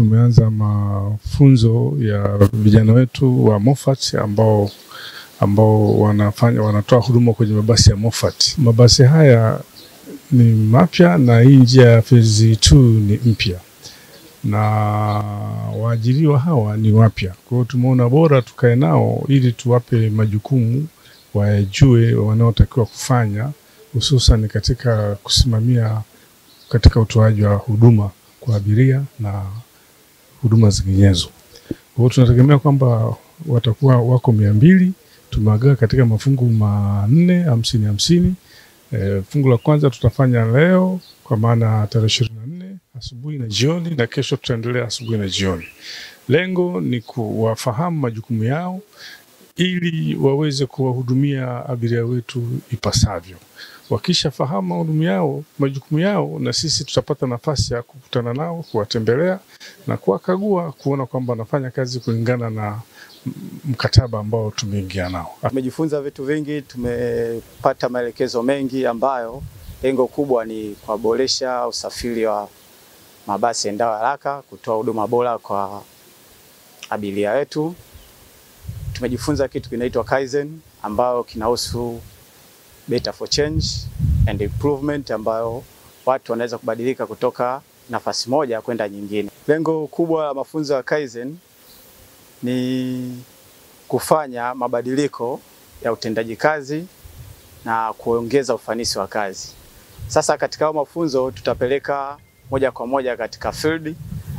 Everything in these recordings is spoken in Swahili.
tumeanza mafunzo ya vijana wetu wa Moffat ambao wanatoa huduma kwenye mabasi ya Moffat. Mabasi haya ni mapya na hii njia ya phase 2 ni mpya, na waajiriwa hawa ni wapya. Kwa hiyo tumeona bora tukae nao ili tuwape majukumu wajue wanaotakiwa kufanya, hususan katika kusimamia katika utoaji wa huduma kwa abiria na huduma zinginezo. Kwa hiyo tunategemea kwamba watakuwa wako 200. Tumegawa katika mafungu 4, 50 50. Fungu la kwanza tutafanya leo kwa maana tarehe 24 asubuhi na jioni, na kesho tutaendelea asubuhi na jioni. Lengo ni kuwafahamu majukumu yao ili waweze kuwahudumia abiria wetu ipasavyo. Wakishafahamu majukumu yao, na sisi tutapata nafasi ya kukutana nao, kuwatembelea na kuwakagua, kuona kwamba wanafanya kazi kulingana na mkataba ambao tumeingia nao. Tumejifunza vitu vingi, tumepata maelekezo mengi ambayo lengo kubwa ni kuboresha usafiri wa mabasi endao haraka, kutoa huduma bora kwa abiria wetu. Tumejifunza kitu kinaitwa Kaizen ambayo kinahusu better for change and improvement, ambayo watu wanaweza kubadilika kutoka nafasi moja kwenda nyingine. Lengo kubwa la mafunzo ya Kaizen ni kufanya mabadiliko ya utendaji kazi na kuongeza ufanisi wa kazi. Sasa katika mafunzo tutapeleka moja kwa moja katika field,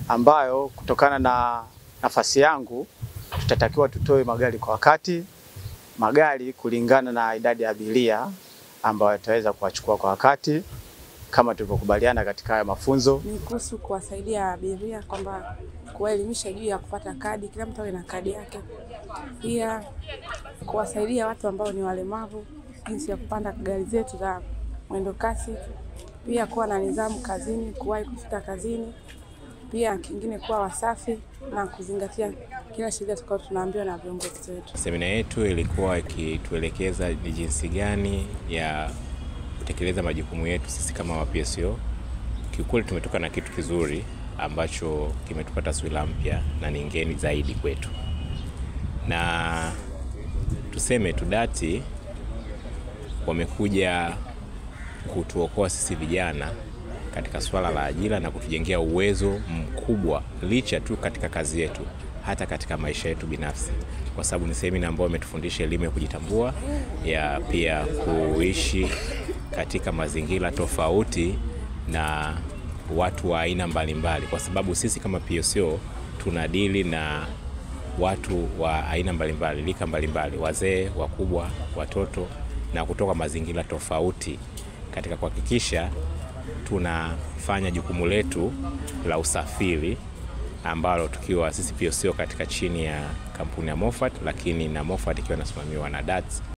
ambayo kutokana na nafasi yangu tutatakiwa tutoe magari kwa wakati, magari kulingana na idadi ya abiria ambayo tutaweza kuwachukua kwa wakati kama tulivyokubaliana katika haya mafunzo. Ni kuhusu kuwasaidia abiria kwamba kuwaelimisha juu ya kupata kadi, kila mtu awe na kadi yake. Pia kuwasaidia watu ambao ni walemavu jinsi ya kupanda gari zetu za mwendo kasi. Pia kuwa na nidhamu kazini, kuwahi kufika kazini. Pia kingine kuwa wasafi na kuzingatia kila sheria tutakao tunaambiwa na viongozi wetu. Semina yetu ilikuwa ikituelekeza ni jinsi gani ya kutekeleza majukumu yetu sisi kama wa PSO. Kiukweli tumetoka na kitu kizuri ambacho kimetupa taswira mpya na ni ngeni zaidi kwetu. Na tuseme tu DART wamekuja kutuokoa sisi vijana katika swala la ajira na kutujengea uwezo mkubwa licha tu katika kazi yetu, hata katika maisha yetu binafsi, kwa sababu ni semina ambayo imetufundisha elimu ya kujitambua, ya pia kuishi katika mazingira tofauti na watu wa aina mbalimbali, kwa sababu sisi kama PSO tunadili na watu wa aina mbalimbali, lika mbalimbali, wazee, wakubwa, watoto, na kutoka mazingira tofauti, katika kuhakikisha tunafanya jukumu letu la usafiri ambalo tukiwa sisi PSO katika chini ya kampuni ya Moffat, lakini na Moffat ikiwa inasimamiwa na DART.